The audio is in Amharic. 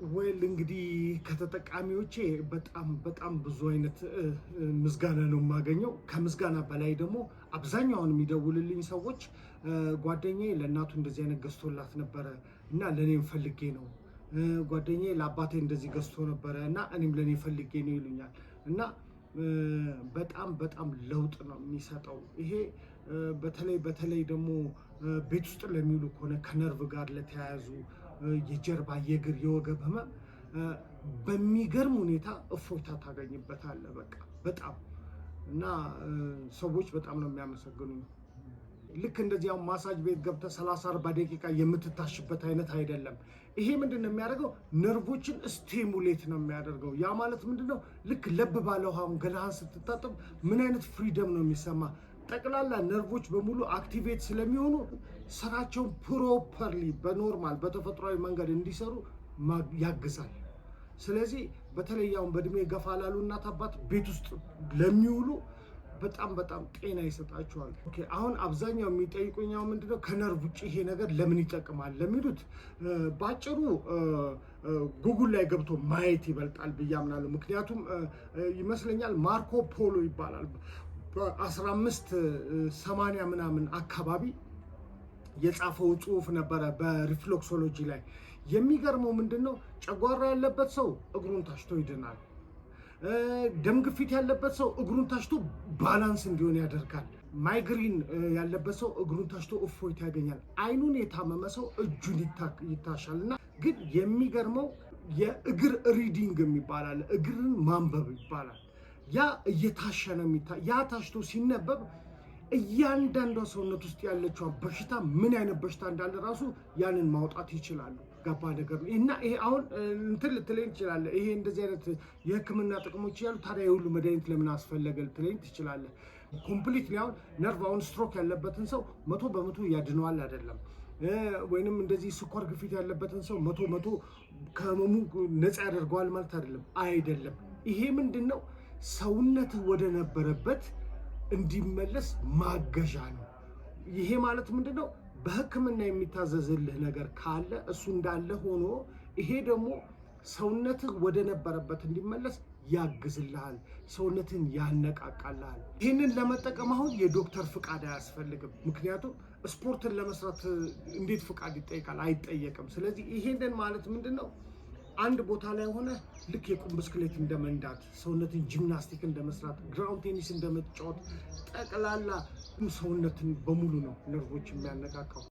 Well፣ እንግዲህ ከተጠቃሚዎቼ በጣም በጣም ብዙ አይነት ምስጋና ነው የማገኘው። ከምስጋና በላይ ደግሞ አብዛኛውን የሚደውልልኝ ሰዎች ጓደኛዬ ለእናቱ እንደዚህ አይነት ገዝቶላት ነበረ እና ለእኔም ፈልጌ ነው፣ ጓደኛዬ ለአባቴ እንደዚህ ገዝቶ ነበረ እና እኔም ለእኔ ፈልጌ ነው ይሉኛል። እና በጣም በጣም ለውጥ ነው የሚሰጠው ይሄ። በተለይ በተለይ ደግሞ ቤት ውስጥ ለሚውሉ ከሆነ፣ ከነርቭ ጋር ለተያያዙ የጀርባ፣ የእግር፣ የወገብ ህመም በሚገርም ሁኔታ እፎይታ ታገኝበታለህ። በቃ በጣም እና ሰዎች በጣም ነው የሚያመሰግኑኝ። ልክ እንደዚህ አሁን ማሳጅ ቤት ገብተህ 30 40 ደቂቃ የምትታሽበት አይነት አይደለም። ይሄ ምንድን ነው የሚያደርገው? ነርቮችን stimulate ነው የሚያደርገው። ያ ማለት ምንድን ነው? ልክ ለብ ባለ ውሃ ገላህን ስትታጠብ ምን አይነት freedom ነው የሚሰማ? ጠቅላላ ነርቮች በሙሉ activate ስለሚሆኑ ስራቸውን properly በ normal በተፈጥሯዊ መንገድ እንዲሰሩ ያግዛል። ስለዚህ በተለይ አሁን በእድሜ ገፋ ላሉ እናት አባት፣ ቤት ውስጥ ለሚውሉ በጣም በጣም ጤና ይሰጣቸዋል። Okay፣ አሁን አብዛኛው የሚጠይቁኝ ምንድነው፣ ከነርቭ ውጭ ይሄ ነገር ለምን ይጠቅማል ለሚሉት በአጭሩ ጉጉል ላይ ገብቶ ማየት ይበልጣል ብዬ አምናለሁ። ምክንያቱም ይመስለኛል ማርኮ ፖሎ ይባላል፣ በ1580 ምናምን አካባቢ የጻፈው ጽሁፍ ነበረ በ reflexology ላይ። የሚገርመው ምንድን ነው? ጨጓራ ያለበት ሰው እግሩን ታሽቶ ይድናል። ደም ግፊት ያለበት ሰው እግሩን ታሽቶ balance እንዲሆን ያደርጋል። ማይግሪን ያለበት ሰው እግሩን ታሽቶ እፎይታ ያገኛል። አይኑን የታመመ ሰው እጁን ይታሻል። እና ግን የሚገርመው የእግር reading የሚባል አለ። እግርን ማንበብ ይባላል። ያ እየታሸ ነው የሚታ ያ ታሽቶ ሲነበብ እያንዳንዷ ሰውነት ውስጥ ያለችዋ በሽታ፣ ምን አይነት በሽታ እንዳለ ራሱ ያንን ማውጣት ይችላሉ። ገባ ነገር ነው። እና ይሄ አሁን እንትን ልትለኝ ትችላለህ። ይሄ እንደዚህ አይነት የሕክምና ጥቅሞች እያሉ ታዲያ የሁሉ መድኃኒት ለምን አስፈለገ ልትለኝ ትችላለህ። Completely አሁን ነርቭ፣ አሁን ስትሮክ ያለበትን ሰው 100% ያድነዋል አይደለም። ወይንም እንደዚህ ስኳር፣ ግፊት ያለበትን ሰው 100% ከህመሙ ነፃ ያደርገዋል ማለት አይደለም። አይደለም። ይሄ ምንድን ነው? ሰውነትህ ወደ ነበረበት እንዲመለስ ማገዣ ነው። ይሄ ማለት ምንድን ነው? በህክምና የሚታዘዝልህ ነገር ካለ እሱ እንዳለ ሆኖ ይሄ ደግሞ ሰውነትህ ወደ ነበረበት እንዲመለስ ያግዝልሃል፣ ሰውነትህን ያነቃቃልሃል። ይህንን ለመጠቀም አሁን የዶክተር ፍቃድ አያስፈልግም። ምክንያቱም ስፖርትን ለመስራት እንዴት ፍቃድ ይጠይቃል? አይጠየቅም። ስለዚህ ይሄንን ማለት ምንድን ነው? አንድ ቦታ ላይ ሆነህ ልክ የቁም ብስክሌት እንደመንዳት፣ ሰውነትን ጂምናስቲክ እንደመስራት፣ ground tennis እንደመጫወት ጠቅላላ ሰውነትን በሙሉ ነው ነርቮች የሚያነቃቃው።